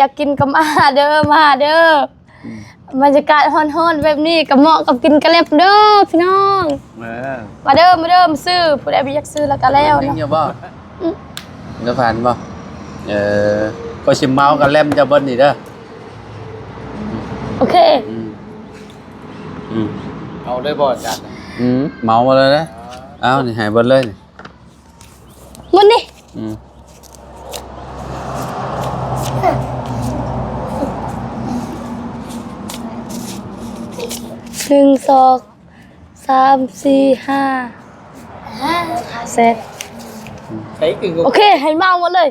ຢາກກິນກໍມາເດີ ມາເດີ. ອືມ ບັນຍາກາດຮ້ອນໆແບບນີ້ກໍເໝາະກັບກິນກະແລັບເດີພີ່ນ້ອງ. ເອີ ມາເດີ ມາເດີ ມາຊື້ ຜູ້ໃດບໍ່ຢາກຊື້ແລ້ວກໍແລ້ວເນາະ. ຍັງຢູ່ບໍ່? ອືມ ເດີ ຜ່ານບໍ່? ເອີ ຂ້ອຍຊິເໝົາກະແລັບເຈົ້າເບິດນີ້ເດີ. ໂອເຄ. ອືມ ອືມ ເອົາເລີຍບໍ່ອາຈານ? ອືມ ເໝົາໝົດເລີຍເດີ. ເອົານີ້ໃຫ້ເບິດເລີຍນີ້ ໝົດນີ້. ອືມ ໜຶ່ງ ສອງ ສາມ ສີ່ ຫ້າ ຫ້າແສນ. ອືມ ໂອເຄ ໃຫ້ເໝົາໝົດເລີຍ.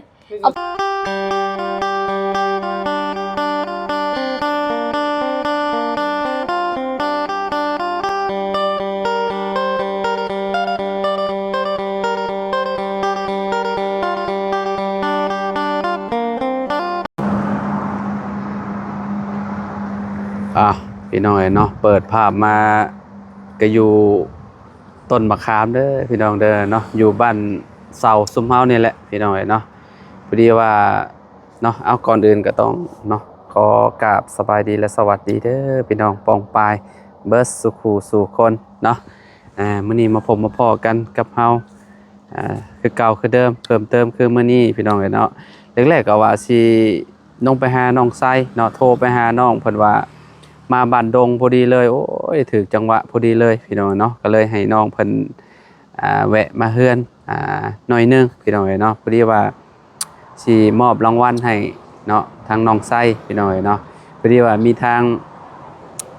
ອ່າ ພີ່ນ້ອງເອີຍເນາະ ເປີດພາບມາກໍຢູ່ຕົ້ນມະຂາມເດີພີ່ນ້ອງເດີເນາະ ຢູ່ບ້ານເຊົາຊຸມເຮົານີ້ແຫຼະພີ່ນ້ອງເອີຍເນາະ. ພໍດີວ່າເນາະ ເອົາ ກ່ອນອື່ນກໍຕ້ອງເນາະ ຂໍກາບສະບາຍດີ ແລະ ສະຫວັດດີເດີພີ່ນ້ອງປ້ອງປາຍເບິດສູ່ຄູ່ສູ່ຄົນເນາະ. ອ່າ ມື້ນີ້ມາພົບມາພໍ້ກັນກັບເຮົາ ອ່າ ຄືເກົ່າຄືເດີມ ເພີ່ມເຕີມຄືມື້ນີ້ພີ່ນ້ອງເອີຍເນາະ. ແລກໆກໍວ່າຊິລົງໄປຫານ້ອງໄຊເນາະ ໂທໄປຫານ້ອງ ເພິ່ນວ່າມາບ້ານດົງພໍດີເລີຍ ໂອ້ຍ ຖືກຈັງຫວະພໍດີເລີຍພີ່ນ້ອງເນາະ. ກໍເລີຍໃຫ້ນ້ອງເພິ່ນ ອ່າ ແວະມາເຮືອນ ອ່າ ໜ້ອຍໜຶ່ງພີ່ນ້ອງເອີຍເນາະ. ພໍດີວ່າຊິມອບລາງວັນໃຫ້ເນາະ ທາງນ້ອງໄຊພີ່ນ້ອງເອີຍເນາະ. ພໍດີວ່າມີທາງ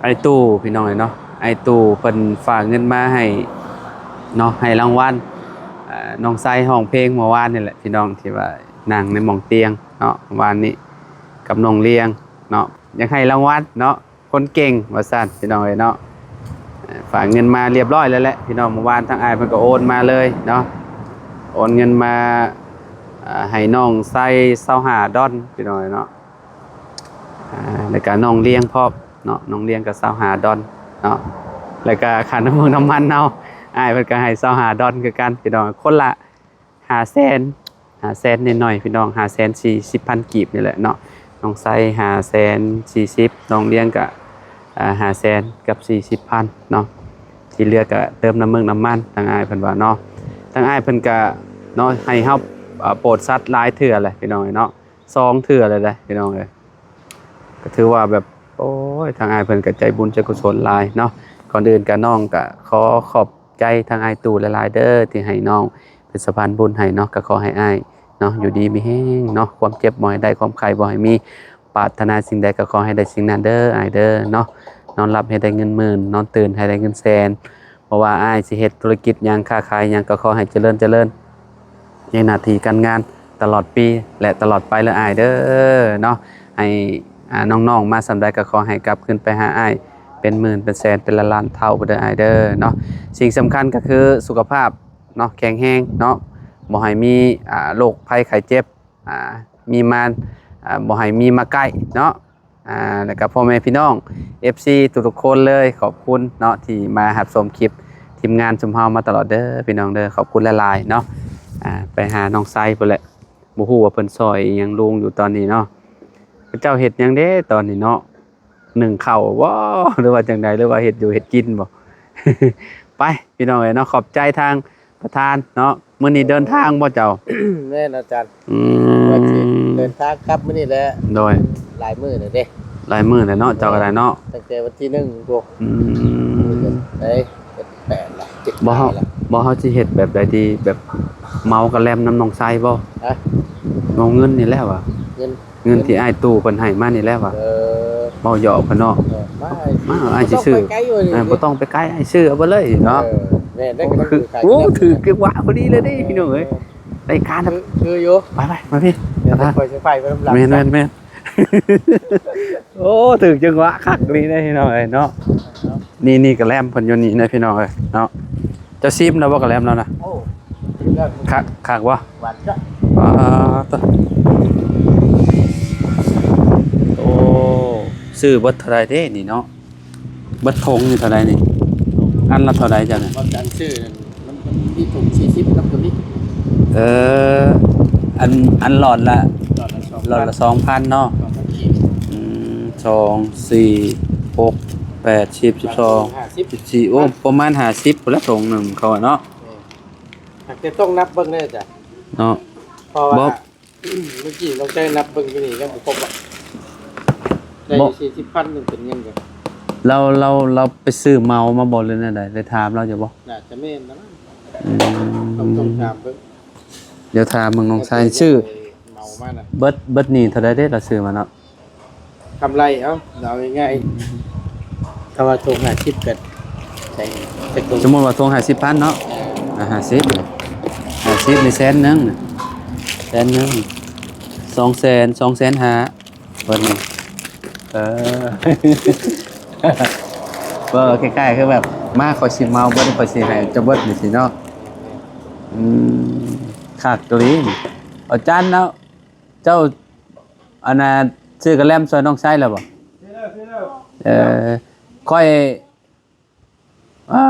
ອ້າຍຕູ້ພີ່ນ້ອງເອີຍເນາະ ອ້າຍຕູ້ເພິ່ນຝາກເງິນມາໃຫ້ເນາະ ໃຫ້ລາງວັນ ເອີ ນ້ອງໄຊຮ້ອງເພງເມື່ອວານນີ້ແຫຼະພີ່ນ້ອງ ທີ່ວ່ານັ່ງໃນໝ່ອງຕຽງເນາະ ວານນີ້ກັບນ້ອງລຽງເນາະ ຢາກໃຫ້ລາງວັນເນາະ ຄົນເກັ່ງວ່າຊັ້ນພີ່ນ້ອງເອີຍເນາະ. ເອີ ຝາກເງິນມາລຽບຮ້ອຍແລ້ວແຫຼະພີ່ນ້ອງ ເມື່ອວານທາງອ້າຍເພິ່ນກໍໂອນມາເລີຍເນາະ ໂອນເງິນມາ ເອີ ໃຫ້ນ້ອງໄຊຊາວຫ້າດອນພີ່ນ້ອງເອີຍເນາະ. ອ່າ ແລ້ວກະນ້ອງລຽງພ້ອມເນາະ ນ້ອງລຽງກໍຊາວຫ້າດອນເນາະ ແລ້ວກະຄ່ານ້ຳມັນ ນ້ຳມັນເຮົາ ອ້າຍເພິ່ນກໍໃຫ້ຊາວຫ້າດອນຄືກັນພີ່ນ້ອງ ຄົນລະຫ້າແສນ ຫ້າແສນໜ້ອຍໆພີ່ນ້ອງ ຫ້າແສນສີ່ສິບພັນກີບນີ້ແຫຼະເນາະ. ນ້ອງໄຊຫ້າແສນສີ່ສິບ ນ້ອງລຽງກໍ ອ່າ ຫ້າແສນກັບສີ່ສິບພັນເນາະ ທີ່ເຫຼືອກໍເຕີມນ້ຳມັນ ນ້ຳມັນ ທາງອ້າຍເພິ່ນວ່າເນາະ. ທາງອ້າຍເພິ່ນກໍເນາະ ໃຫ້ເຮົາ ອ່າ ໂປດສັດຫຼາຍເທື່ອແຫຼະພີ່ນ້ອງເອີຍເນາະ ສອງເທື່ອແລ້ວເດ້ພີ່ນ້ອງເອີຍ. ກໍຖືວ່າແບບ ໂອ້ຍ ທາງອ້າຍເພິ່ນກໍໃຈບຸນໃຈກຸສົນຫຼາຍເນາະ. ກ່ອນອື່ນກໍ ນ້ອງກໍຂໍຂອບໃຈທາງອ້າຍຕູ້ຫຼາຍໆເດີ ທີ່ໃຫ້ນ້ອງເປັນສະພານບຸນໃຫ້ເນາະ. ກໍຂໍໃຫ້ອ້າຍເນາະ ຢູ່ດີມີແຮງເນາະ ຄວາມເຈັບບໍ່ໃຫ້ໄດ້ ຄວາມໄຂ້ບໍ່ໃຫ້ມີ ປາດຖະໜາສິ່ງໃດກໍຂໍໃຫ້ໄດ້ສິ່ງນັ້ນເດີອ້າຍເດີເນາະ. ນອນຫຼັບໃຫ້ໄດ້ເງິນໝື່ນ ນອນຕື່ນໃຫ້ໄດ້ເງິນແສນ. ບໍ່ວ່າອ້າຍຊິເຮັດທຸລະກິດຫຍັງ ຄ້າຂາຍຫຍັງ ກໍຂໍໃຫ້ຈະເລີນ ຈະເລີນໃນໜ້າທີ່ການງານຕະຫຼອດປີ ແລະ ຕະຫຼອດໄປເລີຍອ້າຍເດີເນາະ. ໃຫ້ ອ່າ ນ້ອງໆມາສ່ຳໃດກໍຂໍໃຫ້ກັບຄືນໄປຫາອ້າຍເປັນໝື່ນເປັນແສນເປັນລ້ານໆເທົ່າພຸ້ນເດີອ້າຍເດີເນາະ. ສິ່ງສຳຄັນກໍຄືສຸຂະພາບເນາະ ແຂງແຮງເນາະ ບໍ່ໃຫ້ມີ ອ່າ ໂລກໄພໄຂ້ເຈັບ ອ່າ ມີມາ ອ່າ ບໍ່ໃຫ້ມີມາໃກ້ເນາະ. ອ່າ ແລ້ວກໍພໍ່ແມ່ພີ່ນ້ອງ ເອັຟຊີ ທຸກໆຄົນເລີຍ ຂອບຄຸນເນາະ ທີ່ມາຮັບຊົມຄລິບທີມງານຊຸມເຮົາມາຕະຫຼອດເດີພີ່ນ້ອງເດີ ຂອບຄຸນຫຼາຍໆເນາະ. ອ່າ ໄປຫານ້ອງໄຊພຸ້ນແຫຼະ ບໍ່ຮູ້ວ່າເພິ່ນຊ່ອຍອີ່ຫຍັງລຸງຢູ່ຕອນນີ້ເນາະ. ເຂົາເຈົ້າເຮັດຫຍັງເດ້ຕອນນີ້ເນາະ ໜຶ້ງເຂົ້າບໍ່ ຫຼືວ່າຈັ່ງໃດ ຫຼືວ່າເຮັດຢູ່ເຮັດກິນບໍ່? ໄປ ພີ່ນ້ອງເອີຍເນາະ ຂອບໃຈທາງ ປະທານເນາະ. ມື້ນີ້ເດີນທາງບໍ່ເຈົ້າ? ແມ່ນອາຈານ. ອືມ ວ່າຊິເດີນທາງກັບມື້ນີ້ແຫຼະ. ໂດຍ ຫຼາຍມື້ແລ້ວເດ້. ຫຼາຍມື້ແລ້ວເນາະ ເຈົ້າກໍໄດ້ເນາະ ຕັ້ງແຕ່ວັນທີໜຶ່ງພຸ້ນ. ອືມ ໄດ້ເຈັດ ແປດລະ ເຈັດ ບໍ່ ເຮົາ ລະ ບໍ່ ເຮົາຊິເຮັດແບບໃດດີ ແບບເໝົາກະແລັມນຳນ້ອງໄຊບໍ່? ຮະ? ເອົາເງິນນີ້ແຫຼະວ່າ ເງິນ ເງິນທີ່ອ້າຍຕູ້ເພິ່ນໃຫ້ມານີ້ແຫຼະວ່າ. ເອີ ເວົ້າຫຍອກເພິ່ນເນາະ. ເອີ ມາ ອ້າຍ ມາ ອ້າຍຊິຊື້ ບໍ່ຕ້ອງໄປໄກຢູ່ນີ້ ເອີ ບໍ່ຕ້ອງໄປໄກ ອ້າຍຊື້ເອົາໄປເລີຍເນາະ. ເອີ ແມ່ນ ໄດ້ກໍ ໂອ້ ຖືກ ຖືກຈັງຫວະພໍດີເລີຍເດ້ ເອີ ພີ່ນ້ອງເອີຍ ໄດ້ການ ຄື ຄືຢູ່. ໄປໆ ມາພີ່ ແມ່ນ ຂ້ອຍຊິໄປນຳຫຼັງ. ແມ່ນໆໆ ໂອ້ ຖືກຈັງຫວະຄັກນີ້ເດ້ ພີ່ນ້ອງເອີຍເນາະ. ນີ້ ນີ້ກະແລັມເພິ່ນຢູ່ນີ້ເດ້ ພີ່ນ້ອງເອີຍເນາະ. ເຈົ້າຊີມແລ້ວບໍ່ກະແລັມແລ້ວນະ? ໂອ້ ຊີມແລ້ວ. ຄັກ ຄັກບໍ່? ຫວານຈ້ອຍ. ປາດໂທ້ ໂອ້ ຊື້ເບິດເທົ່າໃດເດ້ນີ້ເນາະ? ເບິດຖົງນີ້ເທົ່າໃດນີ້? ອັນລະເທົ່າໃດເຈົ້ານີ້? ອັນຊື້ນັ້ນ ມັນ ມັນມີຖົງສີ່ສິບນຳກໍມີ. ເອີ ອັນ ອັນຫຼອດລະ ຫຼອດລະສອງພັນ ຫຼອດລະສອງພັນເນາະ. ສອງພັນ ສອງ ສີ່ ຫົກ ແປດ ສິບ ສິບສອງ ຫ້າສິບ ສິບສີ່ ໂອ້ ປະມານຫ້າສິບພຸ້ນລະ ຖົງໜຶ່ງເຂົາເນາະ. ແມ່ນ ແຕ່ຕ້ອງນັບເບິ່ງເດີອາຈານເນາະ ເພາະວ່າ ບໍ່ ເມື່ອກີ້ນ້ອງໄຊນັບເບິ່ງຢູ່ນີ້ຍັງບໍ່ຄົບດອກ ໄດ້ ບໍ່ ສີ່ສິບພັນ ມັນເປັນຫຍັງກັນ ລາວ ລາວ ລາວໄປຊື້ເໝົາມາບໍ່ ຫຼືແນວໃດ? ໄດ້ຖາມລາວຢູ່ບໍ່? ໜ້າຈະແມ່ນນະ ອືມ ຕ້ອງ ຕ້ອງຖາມເບິ່ງ ດຽວຖາມເບິ່ງນ້ອງຊາຍ ຊື້ເໝົາມານະ ເບິດ ເບິດນີ້ເທົ່າໃດເດ ລາວຊື້ມາເນາະ? ກຳໄລ ເອົາ ເອົາງ່າຍໆ ຖ້າວ່າຖົງຫ້າສິບກໍໃສ່ຈັກຖົງ ສົມມຸດວ່າຖົງຫ້າສິບພັນເນາະ ອ່າ ຫ້າສິບ ຫ້າສິບນີ້ແສນໜຶ່ງ ແສນໜຶ່ງ ສອງແສນ ສອງແສນຫ້າ ເບິດນີ້ ເອີ ບໍ່ ຄ້າຍໆ ຄືແບບ ມາ ຂ້ອຍຊິເໝົາເບິດ ຂ້ອຍຊິໃຫ້ເຈົ້າເບິດ ຈັ່ງຊີ້ເນາະ. ອືມ ຄັກອີ່ຫຼີ ອາຈານເນາະ ເຈົ້າ ອັນນ່າ ຊື້ກະແລັມຊ່ອຍນ້ອງໄຊແລ້ວບໍ່? ຊື້ແລ້ວ ຊື້ແລ້ວ ເອີ ຂ້ອຍ ອ່າ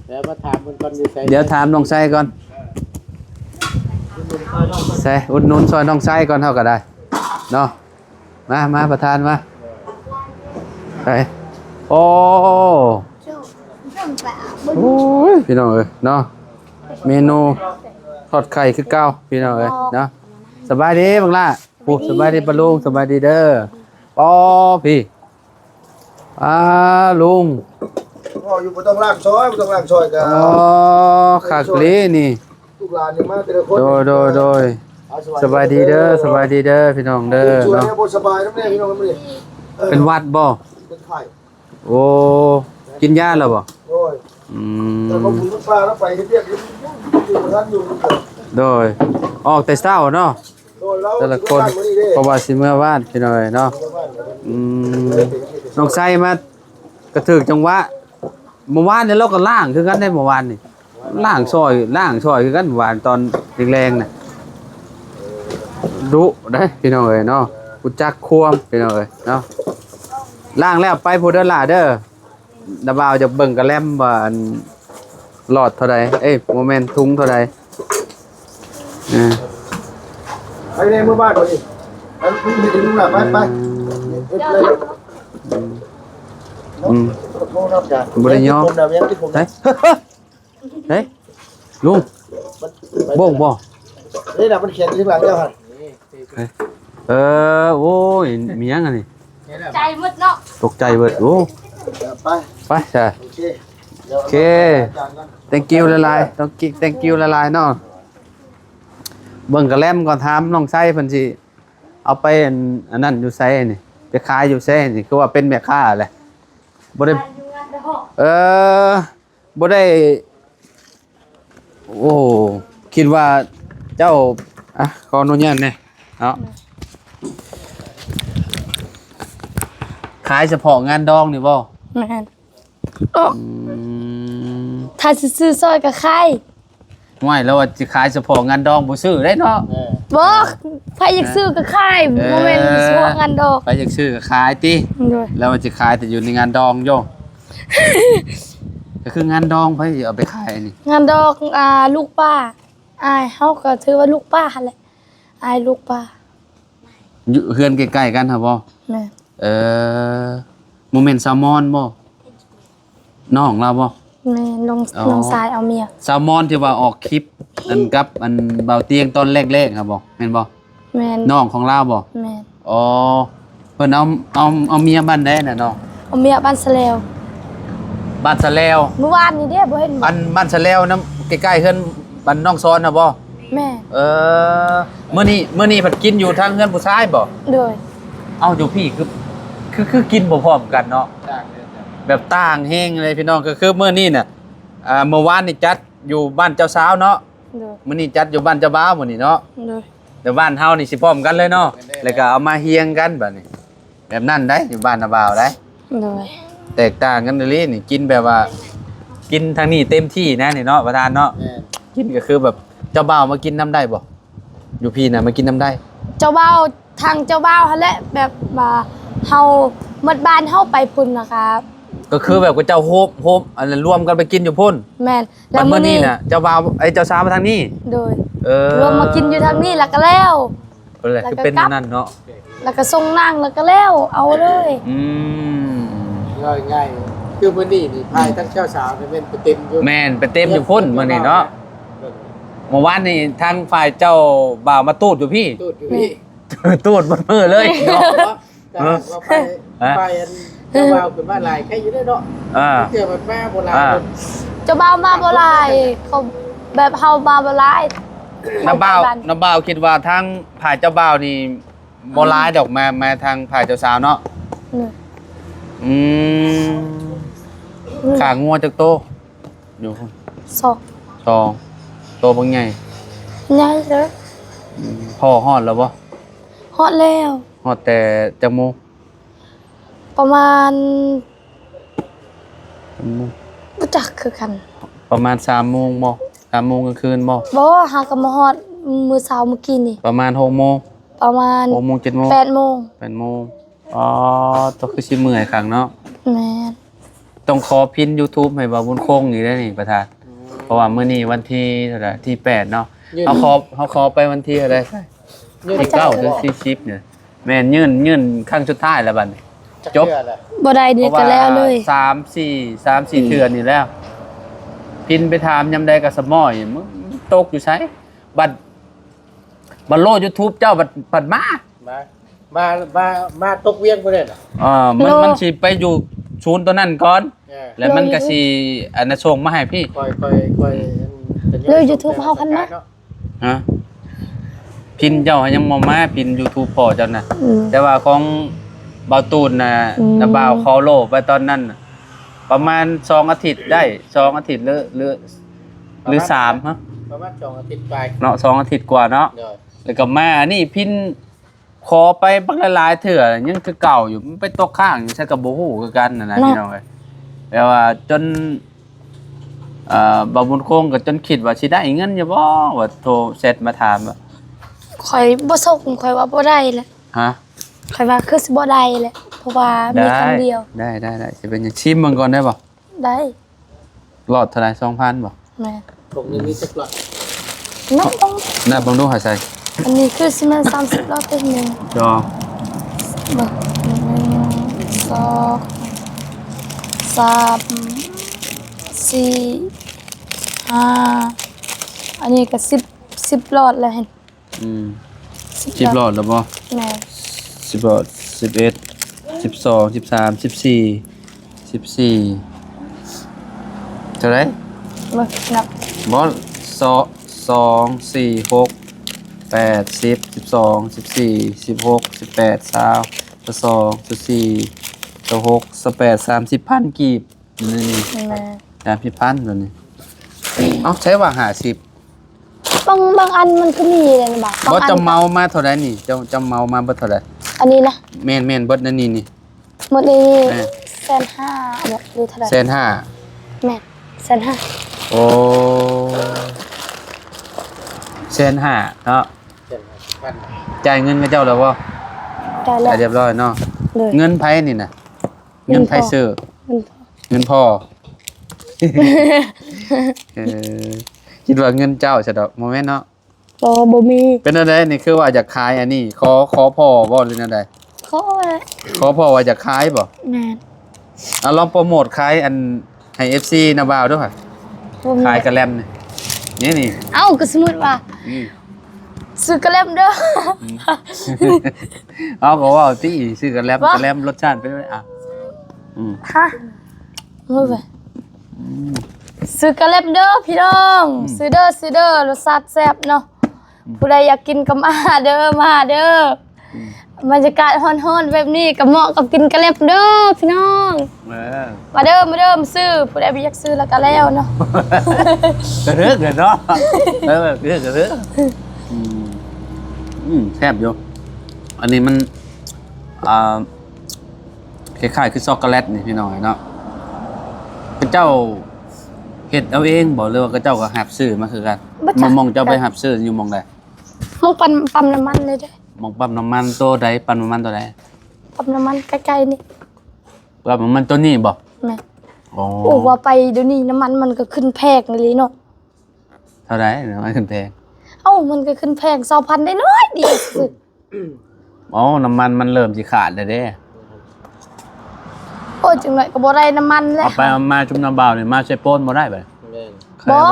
ດຽວມາຖາມເພິ່ນກ່ອນ ຢູ່ໃສ? ດຽວຖາມນ້ອງໄຊກ່ອນ ໃສ ອຸດໜູນຊ່ອຍນ້ອງໄຊກ່ອນ ເຮົາກໍໄດ້ເນາະ. ມາ ມາ ປະທານມາ ໄປ ໂອ້ ໂອ້ຍ ພີ່ນ້ອງເອີຍເນາະ ເມນູທອດໄຂ່ຄືເກົ່າ ພີ່ນ້ອງເອີຍເນາະ. ສະບາຍດີບັກຫຼ້າ ໂອ້ ສະບາຍດີປ້າລຸງ ສະບາຍດີເດີ. ອໍ ພີ່ ອາ ລຸງ ເວົ້າຢູ່ບໍ່ຕ້ອງລ້າງຊອຍ ບໍ່ຕ້ອງລ້າງຊອຍກໍ ອໍ ຄັກອີ່ຫຼີນີ້ ລູກຫຼານນີ້ມາແຕ່ລະຄົນ ໂດຍ ໂດຍ ໂດຍ ສະບາຍດີເດີ ສະບາຍດີເດີ ພີ່ນ້ອງເດີເນາະ. ບໍ່ສະບາຍນຳແດ່ພີ່ນ້ອງມື້ນີ້ ເອີ ເປັນຫວັດບໍ່? ເປັນໄຂ້. ໂອ້ ກິນຢາແລ້ວບໍ່? ໂດຍ ອືມ ແຕ່ວ່າບຸນມັນພາລາວໄປເຮັດວຽກຢູ່ ຢູ່ບໍ່ທັນຢູ່ ໂດຍ ອອກແຕ່ເຊົ້າເນາະ ໂດຍ ແຕ່ລະຄົນ ເພາະວ່າຊິເມືອບ້ານພີ່ນ້ອງເອີຍເນາະ. ອືມ ນ້ອງໄຊມາກະຖືກຈັງຫວະ ເມື່ອວານນີ້ລາວກໍລ້າງຄືກັນເດ້ ເມື່ອວານນີ້ ລ້າງຊ່ອຍ ລ້າງຊ່ອຍຄືກັນ ເມື່ອວານຕອນແລງໆນະ ດຸເດ້ພີ່ນ້ອງເອີຍເນາະ ຮູ້ຈັກຄວາມພີ່ນ້ອງເອີຍເນາະ. ລ້າງແລ້ວໄປພຸ້ນເດີຫຼ້າເດີ ນ້າບ່າວຈະເບິ່ງກະແລັມວ່າ ອັນ ຫຼອດເທົ່າໃດ ເອີຍ ບໍ່ແມ່ນ ຖົງເທົ່າໃດ ເອີ ໄປແດ່ເມືອບ້ານບັດນີ້ ອັນນີ້ເຮັດໃຫ້ລຸງຫຼ້າ ໄປ ໄປ ເອີ ເຮັດເລີຍ ອືມ ອືມ ບໍ່ໄດ້ຍອມ ໄປ ເຮີ້ຍ ລຸງ ໂບກບໍ່? ນີ້ນະ ມັນຂຽນຢູ່ທາງຫຼັງເຈົ້າຫັ້ນ. ເອີ ໂອ້ຍ ມີຫຍັງອັນນີ້? ໃຈໝົດເນາະ ຕົກໃຈເບິດ. ໂອ້ ໄປ ໄປຊະ ໂອເຄ ໂອເຄ ແຕ່ງກິວຫຼາຍໆ ແຕ່ງກິວຫຼາຍໆເນາະ. ເບິ່ງກະແລັມກ່ອນ ຖາມນ້ອງໄຊເພິ່ນຊິເອົາໄປ ອັນ ອັນນັ້ນຢູ່ໃສນີ້ ໄປຂາຍຢູ່ໃສນີ້ ຄືວ່າເປັນແມ່ຄ້າແຫຼະ ບໍ່ໄດ້ ເອີ ບໍ່ໄດ້ ໂອ້ ຄິດວ່າເຈົ້າ ອ່ະ ຂໍອະນຸຍາດແດ່ເນາະ ຂາຍສະເພາະງານດອງນີ້ບໍ່? ແມ່ນ ອືມ ຖ້າຊິຊື້ຊ່ອຍກໍຂາຍ. ຫ້ວຍ ລາວວ່າຊິຂາຍສະເພາະງານດອງ ບໍ່ຊື້ໄດ້ເນາະ. ເອີ ບໍ່ ໃຜຢາກຊື້ກໍຂາຍ ເອີ ບໍ່ແມ່ນສະເພາະງານດອງ ໃຜຢາກຊື້ກໍຂາຍຕິ. ໂດຍ ລາວວ່າຊິຂາຍແຕ່ຢູ່ໃນງານດອງໂຍ ກໍຄືງານດອງ ໃຜຊິເອົາໄປຂາຍອັນນີ້? ງານດອງ ອ່າ ລູກປ້າ ອ້າຍເຮົາກໍຖືວ່າລູກປ້າຫັ້ນແຫຼະ ອ້າຍລູກປ້າ ຢູ່ເຮືອນໃກ້ໆກັນຫັ້ນບໍ່? ແມ່ນ ເອີ ບໍ່ແມ່ນສາວມອນບໍ່? ນ້ອງລາວບໍ່? ແມ່ນ ນ້ອງ ອໍ ນ້ອງຊາຍເອົາເມຍ ສາວມອນທີ່ວ່າອອກຄລິບ ອັນ ກັບ ອັນ ບ່າວຕຽງຕອນແລກໆຫັ້ນບໍ່? ແມ່ນບໍ່? ແມ່ນ ນ້ອງຂອງລາວບໍ່? ແມ່ນ ອໍ ເພິ່ນເອົາ ເອົາ ເອົາເມຍບ້ານໃດນະນ້ອງ? ເອົາເມຍບ້ານສະແລວ ບ້ານສະແລວ ມື້ວານນີ້ເດ້ ບໍ່ເຫັນບໍ່? ອັນ ບ້ານສະແລວນຳ ໃກ້ໆເຮືອນ ບ້ານນ້ອງຊອນນະບໍ່? ແມ່ນ ເອີ ມື້ນີ້ ມື້ນີ້ພັດກິນຢູ່ທາງເຮືອນຜູ້ຊາຍບໍ່? ໂດຍ ເອົ້າ ຢູ່ພີ້ຄື ຄື ຄືກິນບໍ່ພ້ອມກັນເນາະ ແບບຕ່າງແຮງເລີຍພີ່ນ້ອງ. ກໍຄືມື້ນີ້ນະ ອ່າ ເມື່ອວານນີ້ຈັດຢູ່ບ້ານເຈົ້າສາວເນາະ ໂດຍ ມື້ນີ້ຈັດຢູ່ບ້ານເຈົ້າບ່າວມື້ນີ້ເນາະ ໂດຍ ແຕ່ບ້ານເຮົານີ້ຊິພ້ອມກັນເລີຍເນາະ ແມ່ນໆ ແລ້ວກໍເອົາມາຮຽງກັນບາດນີ້ ແບບນັ້ນໄດ໋ ຢູ່ບ້ານນະບ່າວໄດ໋ ໂດຍ ແຕກຕ່າງກັນອີ່ຫຼີນີ້ ກິນແບບວ່າ ກິນທາງນີ້ເຕັມທີ່ນະນີ້ເນາະ ປະທານເນາະ ແມ່ນ ກິນກໍຄືແບບ ເຈົ້າບ່າວມາກິນນຳໄດ້ບໍ່? ຢູ່ພີ້ນະ ມາກິນນຳໄດ້ ເຈົ້າບ່າວ ທາງເຈົ້າບ່າວຫັ້ນແຫຼະ ແບບວ່າເຮົາໝົດບ້ານເຮົາໄປພຸ້ນນະຄັບ ກໍຄືແບບເຂົາເຈົ້າໂຮມ ໂຮມ ອັນ ລວມກັນໄປກິນຢູ່ພຸ້ນ ແມ່ນ ແລ້ວມື້ນີ້ນະ ເຈົ້າບ່າວ ເອີ ເຈົ້າສາວມາທາງນີ້ ໂດຍ ເອີ ລວມມາກິນຢູ່ທາງນີ້ ແລ້ວກໍແລ້ວ ເອີ ແລ້ວກໍ ຄືເປັນແນວນັ້ນເນາະ ແລ້ວກໍສົ່ງນາງ ແລ້ວກໍແລ້ວ ເອົາເລີຍ. ອືມ ເວົ້າງ່າຍໆ ຄືມື້ນີ້ນີ້ ພາຍທັງເຈົ້າສາວນີ້ແມ່ນໄປເຕັມຢູ່ ແມ່ນ ໄປເຕັມຢູ່ພຸ້ນມື້ນີ້ເນາະ. ເມື່ອວານນີ້ທາງຝ່າຍເຈົ້າບ່າວມາຕູດຢູ່ພີ້ ຕູດຢູ່ພີ້ ຕູດໝົດມື້ເລີຍເນາະ. ເອີ ແຕ່ວ່າໄປ ເອີ ໄປອັນ ເຈົ້າບ່າວຂຶ້ນມາຫຼາຍໄຄຢູ່ເດ້ເນາະ. ເອີ ເທື່ອມັນມາບໍ່ຫຼາຍ ເອີ ເຈົ້າບ່າວມາບໍ່ຫຼາຍ ເຂົາແບບເຮົາມາບໍ່ຫຼາຍ. ນ້າບ່າວ ນ້າບ່າວຄິດວ່າທາງຝ່າຍເຈົ້າບ່າວນີ້ບໍ່ຫຼາຍດອກ ມາ ມາທາງຝ່າຍເຈົ້າສາວເນາະ. ອືມ ຂ້າງົວຈັກໂຕ? ຢູ່ ສອງ ສອງໂຕບັກໃຫຍ່ ໃຫຍ່ເດີ. ອືມ ພໍຮອດແລ້ວບໍ່? ຮອດແລ້ວ. ຮອດແຕ່ຈັກໂມງ? ປະມານ ຈັກໂມງ? ບໍ່ຈັກຄືກັນ. ປະມານສາມໂມງບໍ່? ສາມໂມງກາງຄືນບໍ່? ບໍ່ ຫາກໍມາຮອດມື້ເຊົ້າມື້ກີ້ນີ້ ປະມານຫົກໂມງ. ປະມານຫົກໂມງ ເຈັດໂມງ ແປດໂມງ ແປດໂມງ. ອໍ ໂຕ ຄືຊິເມື່ອຍຄັກເນາະ. ແມ່ນ. ຕ້ອງຂໍພິນຢູທູບໃຫ້ບ່າວບຸນຄົງອີກໄດ໋ນີ້ປະທານ. ອືມ ເພາະວ່າມື້ນີ້ວັນທີເທົ່າໃດ? ທີແປດເນາະ. ເຮົາຂໍ ເຮົາຂໍໄປວັນທີເທົ່າໃດ? ທີເກົ້າ ຫຼື ທີສິບນີ້. ແມ່ນ ຍື່ນ ຍື່ນຄັ້ງສຸດທ້າຍແລ້ວບັດນີ້ ຈົບ. ບໍ່ໄດ້ນີ້ກໍແລ້ວເລີຍ. ເພາະວ່າສາມ ສີ່ ສາມ ສີ່ເທື່ອນີ້ແລ້ວ ພິນໄປຖາມຍາມໃດກໍສະໝໍ້ ມຶງຕົກຢູ່ໃສ? ບັດ ບັດໂລຢູທູບເຈົ້າບັດ ບັດມາ ມາ ມາ ມາ ມາຕົກວຽງພຸ້ນແຫຼະ. ເອີ ມັນ ໂລ ມັນຊິໄປຢູ່ສູນຕົວນັ້ນກ່ອນ ເອີ ແລ້ວມັນກໍຊິ ໂລຢູທູບ ອັນນ່າ ສົ່ງມາໃຫ້ພີ້. ຂ້ອຍ ຂ້ອຍ ຂ້ອຍ ອືມ ໂລຢູທູບເຮົາຫັ້ນນະ ຮະ? ພິນເຈົ້າຍັງບໍ່ມາ ພິນຢູທູບພໍ່ເຈົ້ານະ. ອືມ ແຕ່ວ່າຂອງບ່າວຕູນນະ ອືມ ນະບ່າວຂໍໂລໄປຕອນນັ້ນນະ ປະມານສອງອາທິດໄດ້ ສອງອາທິດ ຫຼື ຫຼື ຫຼື ປະມານສາມ ຮະ? ປະມານສອງອາທິດປາຍເນາະ ສອງອາທິດກວ່າເນາະ. ໂດຍ ແລ້ວກໍມາອັນນີ້ພິນ ຂໍໄປບັກຫຼາຍໆເທື່ອ ຍັງຄືເກົ່າຢູ່ ມັນໄປຕົກຄ້າງຢູ່ໃສກໍບໍ່ຮູ້ຄືກັນຫັ້ນນະ ເນາະ ພີ່ນ້ອງເອີຍ. ແບບວ່າຈົນ ເອີ ບ່າວບຸນຄົງກໍຈົນຄິດວ່າຊິໄດ້ເງິນຢູ່ບໍ່ ວ່າໂທແຊັດມາຖາມວ່າ ຂ້ອຍບໍ່ສົ່ງ ຂ້ອຍວ່າບໍ່ໄດ້ແຫຼະ. ຮະ? ຂ້ອຍວ່າຄືຊິບໍ່ໄດ້ແຫຼະ ເພາະວ່າມີຄັ້ງດຽວ. ໄດ້ ໄດ້ ໄດ້ ຊິເປັນຫຍັງ ຊີມເບິ່ງກ່ອນໄດ້ບໍ່? ໄດ້. ຫຼອດເທົ່າໃດ? ສອງພັນບໍ່? ແມ່ນ. ຖົງໜຶ່ງມີຈັກຫຼອດ? ນັບເບິ່ງ ນັບເບິ່ງດູໃຫ້ໃສ່. ອັນນີ້ຄືຊິແມ່ນສາມສິບຫຼອດເດ້. ໜຶ່ງ ສອງ ເບິ່ງ ໜຶ່ງ ສອງ ສາມ ສີ່ ຫ້າ ອັນນີ້ກໍສິບ ສິບຫຼອດແລ້ວຫັ້ນ. ອືມ ສິບ ສິບຫຼອດແລ້ວບໍ່? ແມ່ນ. ສິບຫຼອດ ສິບເອັດ ສິບສອງ ສິບສາມ ສິບສີ່ ສິບສີ່ ເທົ່າໃດ? ເບິ່ງ ນັບ ບໍ່ ສອງ ສອງ ສີ່ ຫົກ ແປດ ສິບ ສິບສອງ ສິບສີ່ ສິບຫົກ ສິບແປດ ຊາວ ຊາວສອງ ຊາວສີ່ ຊາວຫົກ ຊາວແປດ ສາມສິບພັນກີບ. ນີ້ ແມ່ນ ສາມສິບພັນຕົວນີ້. ເອົ້າ ໃຊ້ວ່າຫ້າສິບ ບາງ ບາງອັນມັນກໍມີເດ້ນະ. ບໍ່ ເຈົ້າເໝົາມາເທົ່າໃດນີ້? ເຈົ້າ ເຈົ້າເໝົາມາເບິດເທົ່າໃດ? ອັນນີ້ນະ? ແມ່ນໆ ເບິດໃນນີ້ນີ້ ໝົດນີ້ ແມ່ນ ແສນຫ້າ ບໍ ຫຼືເທົ່າໃດ? ແສນຫ້າ. ແມ່ນ ແສນຫ້າ. ໂອ້ ແສນຫ້າເນາະ. ຈ່າຍເງິນຂະເຈົ້າແລ້ວບໍ່? ຈ່າຍແລ້ວ ຈ່າຍຮຽບຮ້ອຍເນາະ. ໂດຍ. ເງິນໃຜນີ້ນະ? ເງິນໃຜຊື້? ເງິນພໍ່ ເງິນພໍ່. ເອີ ຄິດວ່າເງິນເຈົ້າຊະດອກ. ບໍ່ແມ່ນເນາະ? ບໍ່ ບໍ່ມີ. ເປັນແນວໃດນີ້ ຄືວ່າຢາກຂາຍອັນນີ້? ຂໍ ຂໍພໍ່ບໍ່ ຫຼືແນວໃດ? ຂໍແຫຼະ. ຂໍພໍ່ວ່າຢາກຂາຍບໍ່? ແມ່ນ. ອາ ລອງໂປຣໂມດຂາຍອັນ ໃຫ້ເອັຟຊີນ້າບ່າວດູຫະ. ຂາຍກະແລັມນີ້ ນີ້ ນີ້. ເອົ້າ ກໍສົມມຸດວ່າ ອືມ ຊື້ກະແລັມເດີ. ອືມ ເອົາ ກໍເວົ້າຕິ ຊື້ກະແລັມ ກະແລັມລົດຊາດເປັນ ອ່ະ ອືມ ຮະ ໂອ້ຍ ອືມ ຊື້ກະແລັມເດີພີ່ນ້ອງ. ອືມ ຊື້ເດີ ຊື້ເດີ ລົດຊາດແຊບເນາະ. ອືມ ຜູ້ໃດຢາກກິນກໍມາເດີ ມາເດີ. ອືມ ບັນຍາກາດຮ້ອນໆແບບນີ້ກໍເໝາະກັບກິນກະແລັບເດີພີ່ນ້ອງ. ເອີ ມາເດີ ມາເດີ ມາຊື້. ຜູ້ໃດບໍ່ຢາກຊື້ແລ້ວກໍແລ້ວເນາະ. ກະເທີກເນາະ. ເອີ ກະເທີກ ກະເທີກ. ອືມ ອືມ ແຊບຢູ່. ອັນນີ້ມັນ ອ່າ ຄ້າຍໆຄືຊັອກໂກແລັດນີ້ພີ່ນ້ອງເນາະ. ເຂົາເຈົ້າເຮັດເອົາເອງບໍ່ ຫຼືວ່າເຂົາເຈົ້າກໍຮັບຊື້ມາຄືກັນ? ບໍ່ຈັກ. ໝ່ອງເຈົ້າໄປຮັບຊື້ຢູ່ໝ່ອງໃດ? ໝ່ອງປ້ຳ ປ້ຳນ້ຳມັນເລີຍເດ້. ໝ່ອງປ້ຳນ້ຳມັນໂຕໃດ? ປ້ຳນ້ຳມັນໂຕໃດ? ປ້ຳນ້ຳມັນໃກ້ໆນີ້. ປ້ຳນ້ຳມັນໂຕນີ້ບໍ່? ແມ່ນ. ໂອ້ ໂອ້ ວ່າໄປດຽວນີ້ນ້ຳມັນມັນກໍຂຶ້ນແພງອີ່ຫຼີເນາະ. ເທົ່າໃດນ້ຳມັນຂຶ້ນແພງ? ເອົ້າ ມັນກໍຂຶ້ນແພງ ຊາວພັນໄດ້ໜ້ອຍດຽວ. ອືມ ເອົ້າ ນ້ຳມັນມັນເລີ່ມຊິຂາດແລ້ວເດ້. ໂອ້ຍ ຈັກໜ້ອຍກໍບໍ່ໄດ້ນ້ຳມັນແລ້ວ. ເອົາໄປເອົາມາ ຈຸມນ້ຳບ່າວນີ້ມາເຊໂປນບໍ່ໄດ້ບັດນີ້. ແມ່ນ. ບໍ່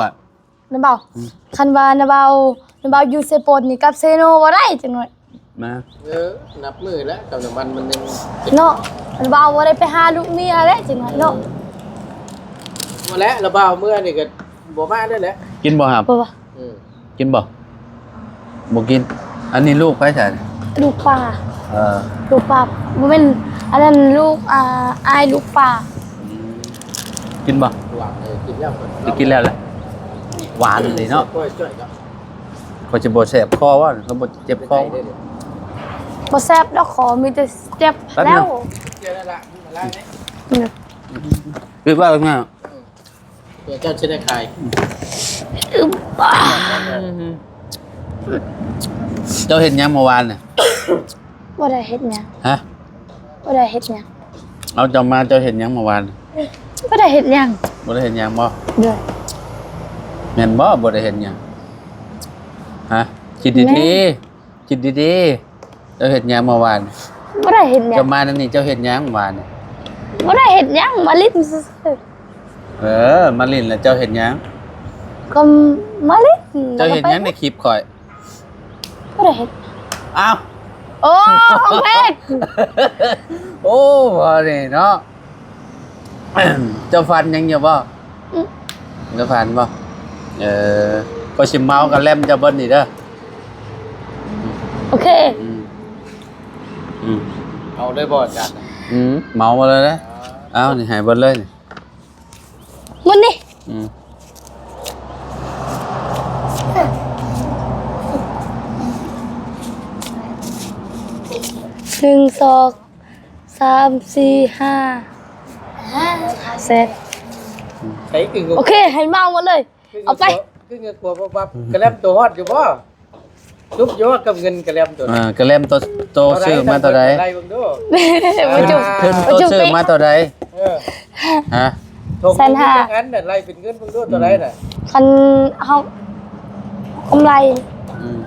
ນ້ຳບ່າວ ອືມ ຄັນວ່ານ້ຳບ່າວ ນ້ຳບ່າວຢູ່ເຊໂປນນີ້ກັບເຊໂນບໍ່ໄດ້ຈັກໜ້ອຍ. ມາ ເອີ ນັບມື້ແລ້ວ ກັບນ້ຳມັນມັນຍັງ ເນາະ ນ້ຳບ່າວບໍ່ໄດ້ໄປຫາລູກເມຍແລ້ວຈັກໜ້ອຍເນາະ. ບໍ່ແລ້ວ ນ້ຳບ່າວເມືອນີ້ກໍບໍ່ມາເລີຍແຫຼະ. ກິນບໍ່ຫາ? ບໍ່ ບໍ່. ອືມ ກິນບໍ່? ບໍ່ກິນ. ອັນນີ້ລູກໃຜຊະ? ລູກປ້າ. ເອີ ລູກປ້າ ບໍ່ແມ່ນ ອັນນັ້ນລູກ ອ່າ ອ້າຍລູກປ້າ. ອືມ ກິນບໍ່? ຫວານ ເອີ ກິນແລ້ວ ກິນແລ້ວແຫຼະ. ຫວານອີ່ຫຼີເນາະ. ຂ້ອຍຈະບໍ່ແສບຄໍວ່າ ຂ້ອຍບໍ່ເຈັບຄໍ. ບໍ່ແຊບດອກ ຂໍມີແຕ່ເຈັບແລ້ວ. ຄືວ່າ ເພື່ອເຈົ້າຊິໄດ້ຂາຍ. ເຈົ້າເຮັດຫຍັງເມື່ອວານນີ້? ບໍ່ໄດ້ເຮັດຫຍັງ. ຮະ? ບໍ່ໄດ້ເຮັດຫຍັງ. ເອົາ ເຈົ້າມາເຈົ້າເຮັດຫຍັງເມື່ອວານ? ບໍ່ໄດ້ເຮັດຫຍັງ. ບໍ່ໄດ້ເຮັດຫຍັງບໍ່? ໂດຍ. ແມ່ນບໍ່ ບໍ່ໄດ້ເຮັດຫຍັງ? ຮະ? ຄິດດີໆ. ແມ່ນ. ຄິດດີໆ ເຈົ້າເຮັດຫຍັງເມື່ອວານ? ບໍ່ໄດ້ເຮັດຫຍັງ. ເຈົ້າມາແນວນີ້ເຈົ້າເຮັດຫຍັງເມື່ອວານ? ບໍ່ໄດ້ເຮັດຫຍັງ ມາຫຼິ້ນຊື່ໆ. ເອີ ມາຫຼິ້ນແລ້ວເຈົ້າເຮັດຫຍັງ? ກໍມາຫຼິ້ນ. ເຈົ້າເຮັດຫຍັງໃນຄລິບຂ້ອຍ? ບໍ່ໄດ້ເຮັດ. ອ້າວ ໂອ້ ຂອງເພງ. ໂອ້ ບໍ່ນີ້ເນາະ. ເຈົ້າຝັນຫຍັງຢູ່ບໍ່? ອືມ ເຈົ້າຝັນບໍ່? ເອີ ຂ້ອຍຊິເມົາກະແລັມເຈົ້າເບິດນີ້ເດີ. ໂອເຄ. ອືມ ອືມ ເອົາເລີຍບໍ່ອາຈານ? ອືມ ເມົາໝົດເລີຍເດ້. ເອົານີ້ໃຫ້ເບິດເລີຍນີ້ ໝົດນີ້. ອືມ ໜຶ່ງ ສອງ ສາມ ສີ່ ຫ້າ ແຊດ. ໃສ່ກຶ່ງ ໂອເຄ ໃຫ້ເມົາໝົດເລີຍ. ເອົາໄປ ກຶ່ງກັວບັບໆ. ກະແລັມໂຕຮອດຢູ່ບໍ່? ຈຸບຢູ່ກັບເງິນກະແລັມໂຕ. ເອີ ກະແລັມໂຕ ໂຕຊື້ມາເທົ່າໃດ? ໄລ່ເບິ່ງດູ. ມາຈຸບ ຂຶ້ນ ຂຶ້ນໂຕຊື້ມາເທົ່າໃດ? ເອີ ຮະ? ແສນຫ້າ. ອັນນັ້ນໄລ່ເປັນເງິນເບິ່ງດູ ເທົ່າໃດນະ? ຄັນເຮົາກຳໄລ. ອືມ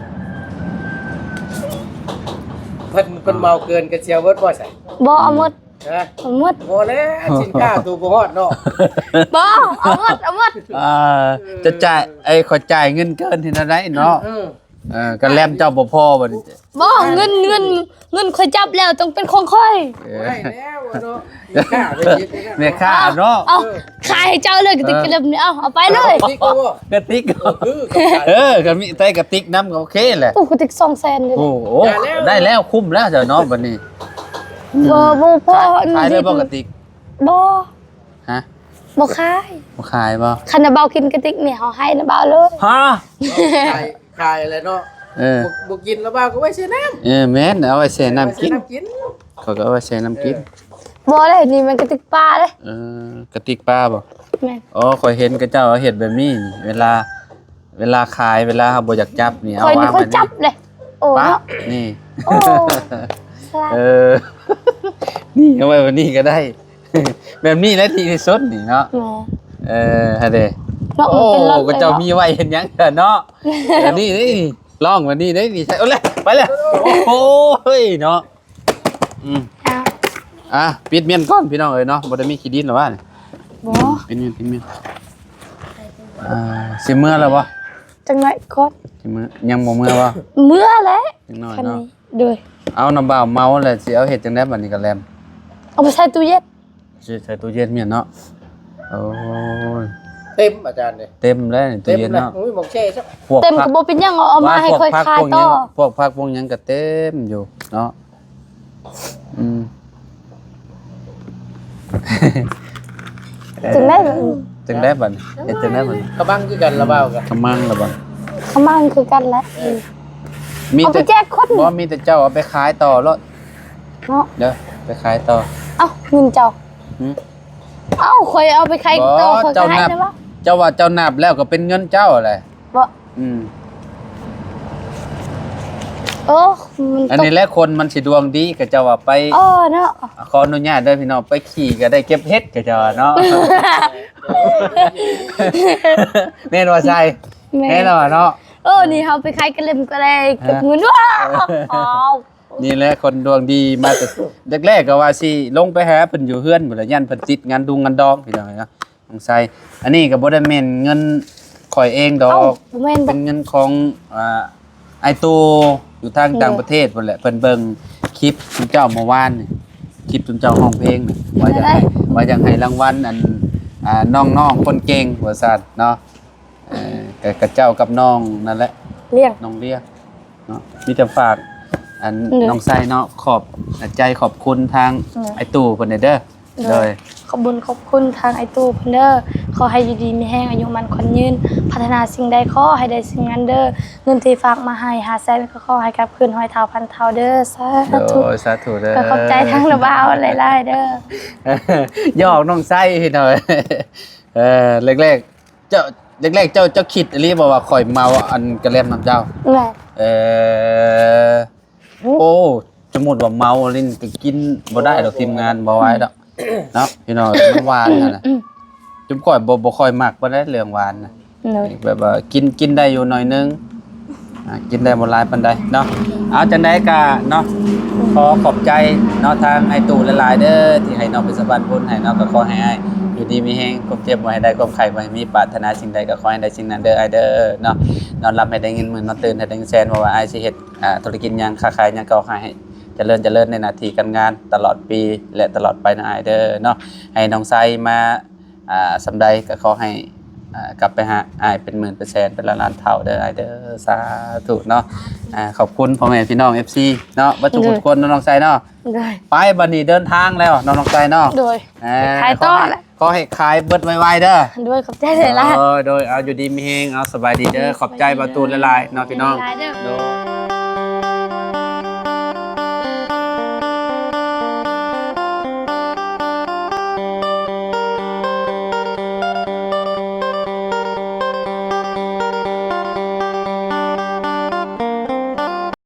ເພິ່ນ ເພິ່ນເມົາເກີນກະຊິເອົາເບິດບໍ່ຊະ? ບໍ່ ເອົາໝົດ. ຮະ? ເອົາໝົດ. ພໍແລ້ວ ສິນຄ້າໂຕບໍ່ຮອດເນາະ. ບໍ່ ເອົາໝົດ ເອົາໝົດ. ອ່າ ຈະຈ່າຍ ໄອ້ ຂ້ອຍຈ່າຍເງິນເກີນເຮັດແນວໃດເນາະ. ເອີ ເອີ ກະແລັມເຈົ້າບໍ່ພໍບັດນີ້. ບໍ່ ເງິນ ເງິນ ເງິນຂ້ອຍຈັບແລ້ວຕ້ອງເປັນຂອງຂ້ອຍ. ເອີ ບໍ່ໄດ້ແລ້ວເນາະ. ແມ່ຄ້າໄປເຮັດ ແມ່ຄ້າເນາະ. ເອົາ ເອີ ຂາຍໃຫ້ເຈົ້າເລີຍກະຕິກ ເອີ ກະແລັມນີ້. ເອົາ ເອົາໄປເລີຍ. ກະຕິກບໍ່? ກະຕິກ. ເອີ ກະຕິກ. ເອີ ກະມີແຕ່ກະຕິກນຳກະໂອເຄແຫຼະ. ໂອ້ ກະຕິກສອງແສນເລີຍ. ໂອ້ ໂອ້ ໄດ້ແລ້ວ ໄດ້ແລ້ວ ຄຸ້ມແລ້ວເຈົ້າເນາະບັດນີ້. ບໍ່ ບໍ່ພໍ. ຂາຍ ຂາຍໄດ້ບໍ່ກະຕິກ? ບໍ່. ຮະ? ບໍ່ຂາຍ. ບໍ່ຂາຍບໍ່? ຄັນນ້າບ່າວກິນກະຕິກນີ້ ເຮົາໃຫ້ນ້າບ່າວເລີຍ. ຮະ? ຂາຍ ຂາຍແລ້ວເນາະ. ເອີ ບໍ່ ບໍ່ກິນ ນ້າບ່າວກໍໄວ້ແຊ່ນ້ຳ. ເອີ ແມ່ນ ເອົາໄວ້ແຊ່ນ້ຳກິນ. ເອົາໄວ້ແຊ່ນ້ຳກິນ. ຂ້ອຍກໍເອົາໄວ້ແຊ່ນ້ຳກິນ. ເອີ ບໍ່ເດ້ ນີ້ມັນກະຕິກປາເດ້. ເອີ ກະຕິກປາບໍ່? ແມ່ນ. ອໍ ຂ້ອຍເຫັນເຂົາເຈົ້າເຮັດແບບນີ້ ເວລາ ເວລາຂາຍ ເວລາເຮົາບໍ່ຢາກຈັບນີ້ ເອົາວາງໄວ້ນີ້. ຂ້ອຍຈັບເດ້. ໂອ້ ປະ ເນາະ ນີ້. ໂອ້ ສະຫຼາດ. ເອີ ນີ້ ເອົາໄວ້ແບບນີ້ກໍໄດ້. ແບບນີ້ແຫຼະດີທີ່ສຸດນີ້ເນາະ. ແມ່ນ. ເອີ ຫັ້ນເດ້. ເນາະ ໂອ້ ມັນເປັນລັອດ ເຂົາເຈົ້າມີໄວ້ເຮັດຫຍັງເນາະ. ອັນນີ້ ນີ້ ລອງແບບນີ້ເດ້ ນີ້ ໃສ່ ໂອ້ ໄປແລ້ວ. ໂອ້ຍ ເນາະ. ອືມ ອ່າ ປິດມ້ຽນກ່ອນພີ່ນ້ອງເອີຍເນາະ. ບໍ່ໄດ້ມີຂີ້ດິນແລ້ວຫວານີ້? ບໍ່. ປິດມ້ຽນ ປິດມ້ຽນ. ອ່າ ຊິເມືອແລ້ວບໍ່? ຈັກໜ້ອຍກ່ອນ. ຊິເມືອ ຍັງບໍ່ເມືອບໍ່? ເມືອແຫຼະ ຈັກໜ້ອຍເນາະ. ໂດຍ. ເອົາ ນ້າບ່າວເມົາແລ້ວ ຊິເອົາເຮັດຈັ່ງໃດບັດນີ້ກະແລັມ? ເອົາໄປໃສ່ຕູ້ເຢັນ. ຊິໃສ່ຕູ້ເຢັນແມ່ນເນາະ. ໂອ້ຍ ເຕັມອາຈານເດ້. ເຕັມແລ້ວນີ້ຕູ້ເຢັນເນາະ. ໂອ້ຍ ໝ່ອງແຊ່ຊະ. ເຕັມກໍບໍ່ເປັນຫຍັງ ເອົາມາໃຫ້ຂ້ອຍຂາຍຕໍ່. ພວກຜັກພວກຫຍັງກໍເຕັມຢູ່ເນາະ. ອືມ ຈັ່ງໃດ ຈັ່ງໃດບັດນີ້ ເຮັດຈັ່ງໃດບັດນີ້? ຂະມັງຄືກັນລະບ່າວກະ ຂະມັງລະບໍ່? ຂະມັງຄືກັນແຫຼະ. ເອີ ມີແຕ່ ເອົາໄປແຈກຄົນ. ບໍ່ ມີແຕ່ເຈົ້າເອົາໄປຂາຍຕໍ່ໂລດເນາະ. ເດີ ໄປຂາຍຕໍ່. ເອົ້າ ເງິນເຈົ້າ. ຫື? ເອົ້າ ຂ້ອຍເອົາໄປຂາຍຕໍ່ ຂ້ອຍກໍໃຫ້ແລ້ວ. ເຈົ້າວ່າເຈົ້ານັບແລ້ວກໍເປັນເງິນເຈົ້າແຫຼະ. ບໍ່ ອືມ ເອີ ມັນ ອັນນີ້ແຫຼະ ຄົນມັນຊິດວງດີ ເຂົາເຈົ້າວ່າໄປ. ເອີ ເນາະ. ຂໍອະນຸຍາດເດີພີ່ນ້ອງ ໄປຂີ່ກໍໄດ້ເກັບເຫັດ ເຂົາເຈົ້າວ່າເນາະ. ແມ່ນບໍ່ໄຊ? ແມ່ນ. ແມ່ນແລ້ວເນາະ. ເອີ ນີ້ເຮົາໄປຂາຍກະເລັມກໍໄດ້ເກັບເງິນ. ເອີ ວ້າວ. ນີ້ແຫຼະຄົນດວງດີ ມາແຕ່ແລກໆ ກໍວ່າຊິລົງໄປຫາເພິ່ນຢູ່ເຮືອນພຸ້ນແຫຼະ ຢ້ານເພິ່ນຕິດງານດຸງງານດອງ ພີ່ນ້ອງເອີຍເນາະ ນ້ອງໄຊ. ອັນນີ້ກໍບໍ່ໄດ້ແມ່ນເງິນຂ້ອຍເອງດອກ ເອົ້າ ບໍ່ແມ່ນ ເປັນເງິນຂອງ ອ່າ ອ້າຍຕູ້ຢູ່ທາງ ໂດຍ ຕ່າງປະເທດພຸ້ນແຫຼະ ເພິ່ນເບິ່ງຄລິບຊຸມເຈົ້າເມື່ອວານນີ້ ຄລິບຊຸມເຈົ້າຮ້ອງເພງນີ້ ວ່າຢາກໃຫ້ ວ່າຢາກໃຫ້ລາງວັນອັນ ອ່າ ນ້ອງໆຄົນເກັ່ງວ່າຊັ້ນເນາະ. ເອີ ກະ ກະເຈົ້າກັບນ້ອງນັ້ນແຫຼະ ລ້ຽງ ນ້ອງລ້ຽງເນາະ ມີແຕ່ຝາກອັນ ໂດຍ ນ້ອງໄຊເນາະ ຂອບໃຈຂອບຄຸນທາງ ໂດຍ ອ້າຍຕູ້ເພິ່ນແດ່ເດີ. ໂດຍ ໂດຍ ຂອບບຸນຂອບຄຸນທາງອ້າຍຕູ້ເພິ່ນເດີ ຂໍໃຫ້ຢູ່ດີມີແຮງ ອາຍຸໝັ້ນຂວັນຍືນ ປາດຖະໜາສິ່ງໃດຂໍໃຫ້ໄດ້ສິ່ງນັ້ນເດີ ເງິນທີ່ຝາກມາໃຫ້ຫ້າແສນ ກໍຂໍໃຫ້ກັບຄືນຮ້ອຍເທົ່າພັນເທົ່າເດີ ສາທຸ. ໂດຍ ສາທຸເດີ ກໍຂອບໃຈທາງນ້າບ່າວຫຼາຍໆເດີ. ຫຍອກນ້ອງໄຊພີ່ນ້ອງ. ເອີ ແລກໆ ເຈົ້າ ແລກໆ ເຈົ້າ ເຈົ້າຄິດອີ່ຫຼີບໍ່ວ່າຂ້ອຍເມົາອັນກະແລັມນຳເຈົ້າ? ແມ່ນ. ເອີ ໂອ້ ສົມມຸດວ່າເມົາອີ່ຫຼີກໍກິນບໍ່ໄດ້ດອກ ທີມງານ ບໍ່ໄຫວດອກເນາະ ພີ່ນ້ອງ ມັນຫວານຫັ້ນນະ. ຈຸມຂ້ອຍບໍ່ ບໍ່ຄ່ອຍມັກປານໃດເລື່ອງຫວານນະ. ໂດຍ ແບບວ່າກິນ ກິນໄດ້ຢູ່ໜ້ອຍໜຶ່ງ ອ່າ ກິນໄດ້ບໍ່ຫຼາຍປານໃດເນາະ. ເອົາ ຈັ່ງໃດກະເນາະ ຂໍຂອບໃຈເນາະ ທາງອ້າຍຕູ້ຫຼາຍໆເດີ ທີ່ໃຫ້ນ້ອງເປັນສະພານບຸນໃຫ້ເນາະ. ກໍຂໍໃຫ້ອ້າຍຢູ່ດີມີແຮງ ຄວາມເຈັບບໍ່ໃຫ້ໄດ້ ຄວາມໄຂ້ບໍ່ໃຫ້ມີ ປາດຖະໜາສິ່ງໃດກໍຂໍໃຫ້ໄດ້ສິ່ງນັ້ນເດີ ອ້າຍເດີເນາະ. ນອນຫຼັບໃຫ້ໄດ້ເງິນໝື່ນ ນອນຕື່ນໃຫ້ໄດ້ເງິນແສນ ບໍ່ວ່າອ້າຍຊິເຮັດ ອ່າ ທຸລະກິດຫຍັງ ຄ້າຂາຍຫຍັງ ກໍຂໍໃຫ້ຈະເລີນ ຈະເລີນໃນໜ້າທີ່ການງານຕະຫຼອດປີ ແລະ ຕະຫຼອດໄປເນາະ ອ້າຍເດີເນາະ. ໃຫ້ນ້ອງໄຊມາ ອ່າ ສ່ຳໃດກໍຂໍໃຫ້ ອ່າ ກັບໄປຫາອ້າຍເປັນໝື່ນ ເປັນແສນ ເປັນລ້ານໆເທົ່າເດີ ອ້າຍເດີ ສາທຸເນາະ. ອ່າ ຂອບຄຸນພໍ່ແມ່ພີ່ນ້ອງ ເອັຟຊີ ເນາະ ເບິດທຸກ ໂດຍ ທຸກຄົນເນາະ ນ້ອງໄຊເນາະ. ໂດຍ ໄປ ບັດນີ້ເດີນທາງແລ້ວເນາະ ນ້ອງໄຊເນາະ. ໂດຍ ອ່າ ຂາຍຕໍ່ແຫຼະ ຂໍໃຫ້ ຂໍໃຫ້ຂາຍເບິດໄວໆເດີ. ໂດຍ ຂອບໃຈຫຼາຍໆ. ໂດຍ ໂດຍ ເອົາ ຢູ່ດີມີແຮງ ເອົາ ສະບາຍດີເດີ. ໂດຍ ຂອບໃຈບ່າວຕູນຫຼາຍໆເນາະ ພີ່ນ້ອງ. ໂດຍ